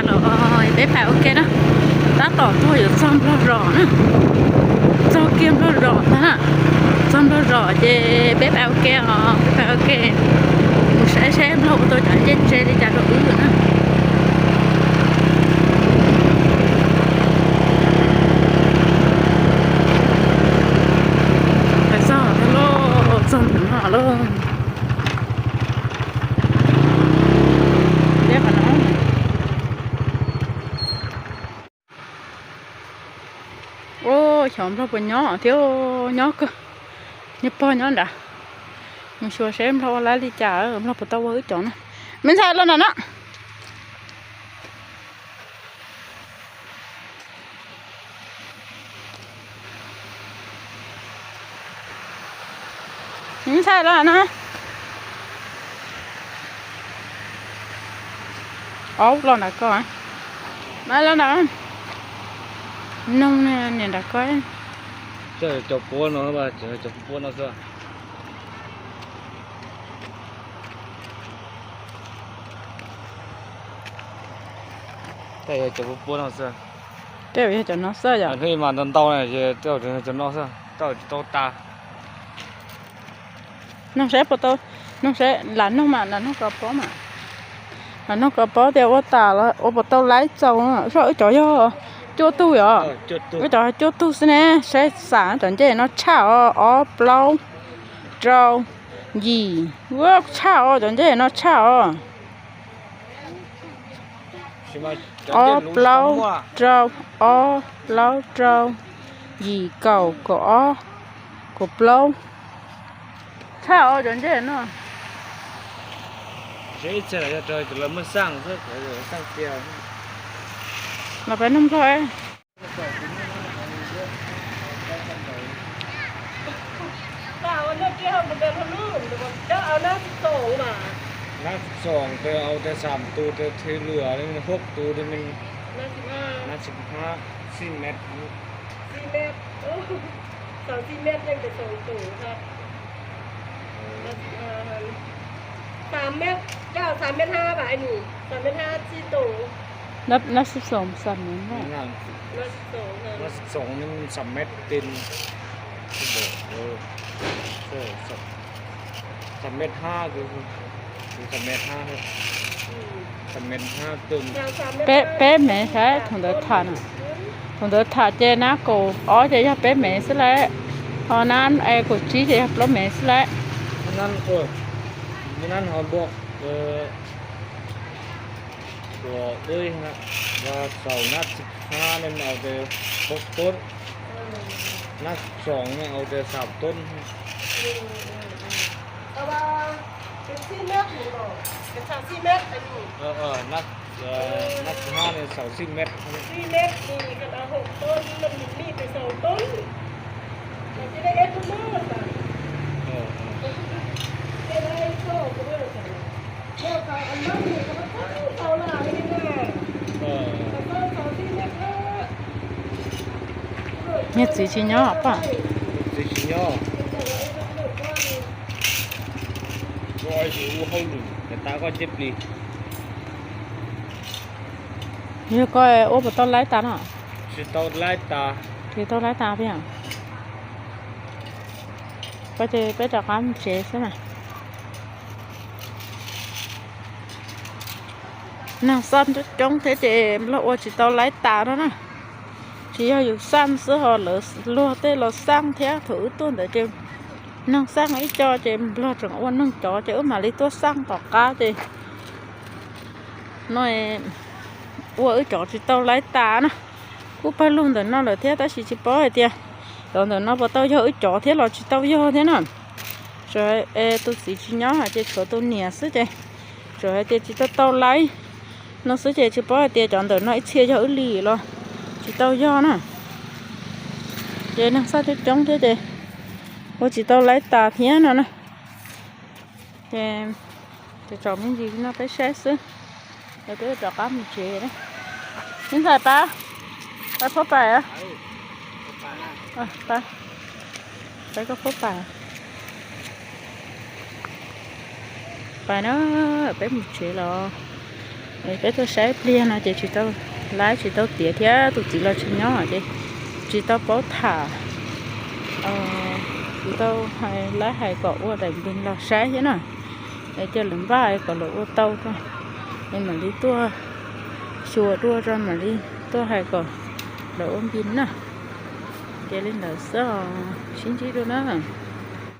Los peb pais ua ke na, tab tom tuaj yuav txog Nplog zos na, txog kiag Nplog zos ntag na, txog Nplog zos ces peb pais ua ke os, peb pais ua ke mus saib saib Nplog ua tau cov ncej tsev li cas rau wb na. Pais txog lawm lauj, txog ntawm no lawm. Ua, xyov Nplog puas nyob thiab, nyob kawg, niag pog nyob nrad. Mus xyuas seb Nplog ua lawv li cas, Nplog puas tau ua wb cov na. Me ntxhais los nram no. Me ntxhais los no. Aub, los nram ko, los nram, noog niam nram ko. Cov puab no, cov puab no xwb. Tej yog cov puab puab no xwb. Tej yog cov no xwb yom. Hnub mas ntau ntau na, cov no xwb, tau tsis tau tas. Noog seb puas tau, noog seb lam noog mas, lam noog kom paub mas. Lam noog kom paub tias ua tas los ua puas tau laib txaus. Wb cov yog cuaj tug yom. Wb cov cuaj tug xwb ne, saib xam cov ncej no tshaj os, ob plaub rau yim, ua tshaj os, cov ncej no tshaj os. Ob plaub rau, ob plaub rau, yim kaum, kaum ob, kaum plaub. Tshaj os cov ncej no. Los peb nug Nplog. Nab xoom tes au tes xam tus tes thwv lwm, hub tus tes me, nab xib hab, xib met. Xib met, xib met, xab met, xab met hab, xab met hab txij tus. Nab xib xoom xam met, nab xib xoom xam met tes, xam met hab, xam met hab, xam met hab tus. Peb, peb mev saib thaum ntawd tham na. Thaum ntawd tham ces nab kaum ob ces yog peb mev xwb lawm, ho nab kaum tsib ces yog plaub mev xwb lawm. Nab ho npua, ua xaus nab xib hab ne au tes plaub tub, nab xoom ne au tes xam tub. Nab xib hab ne xaus xib met. Niag txiv tsis nyob pom. Txiv tsis nyob. Ua hauj lwm, tas koj tsiab plig. Yog koj ua puas tau laib tas no? Tsis tau laib tas. Tsis tau laib tas thiab. Koj ces peb rov qab mus tsev xwb na. Neeg xaj coob coob thiab ces Nplog ua tsis tau laib tas no na. Tsis yog yus xaj xwb ho lawv luag tej los xaj thiab. Thaum wb tuaj ntawd ces neeg xaj ib co ces Nplog tseem ua neeg cov ces wb mam li tuaj xaj tom qab ces no ua wb cov tsis tau laib tas na. Kuj pawg lug ntawm no lawm thiab tab sis tsis paub hais tias cov ntawm no puas tau yog wb cov thiab los tsis tau yog thiab na. Tsuas tus txiv tsis nyob ces tshuav tus niam xwb ces tsuas hais tias tsis tau tau laib no xwb ces tsis paub hais tias cov ntawm no ib txhia yog wb li los tsis tau yog na. Ces neeg xaj coob coob thiab ces ua tsis tau laib tas thiab no na. Ces tsom me ntsis no peb saib xwb, es peb rov qab mus tsev. Me ntxhais pab, pab phob pais, pab koj phob pais. Pais na, peb mus tsev los. Peb tuaj saib pliag no ces tsis tau laib tsis tau tiav thiab tus txiv los tsis nyob ces tsis tau paub tham. Kuv tau laib hais kom ua daim npis los saib thiab na. Es cia lawv npaj kom lawv ua tau, es mam li tuaj xyuas dua tso mam li tuaj hais kom lawv ua npis na. Ces li ntawd xwb, sib ntsib dua na.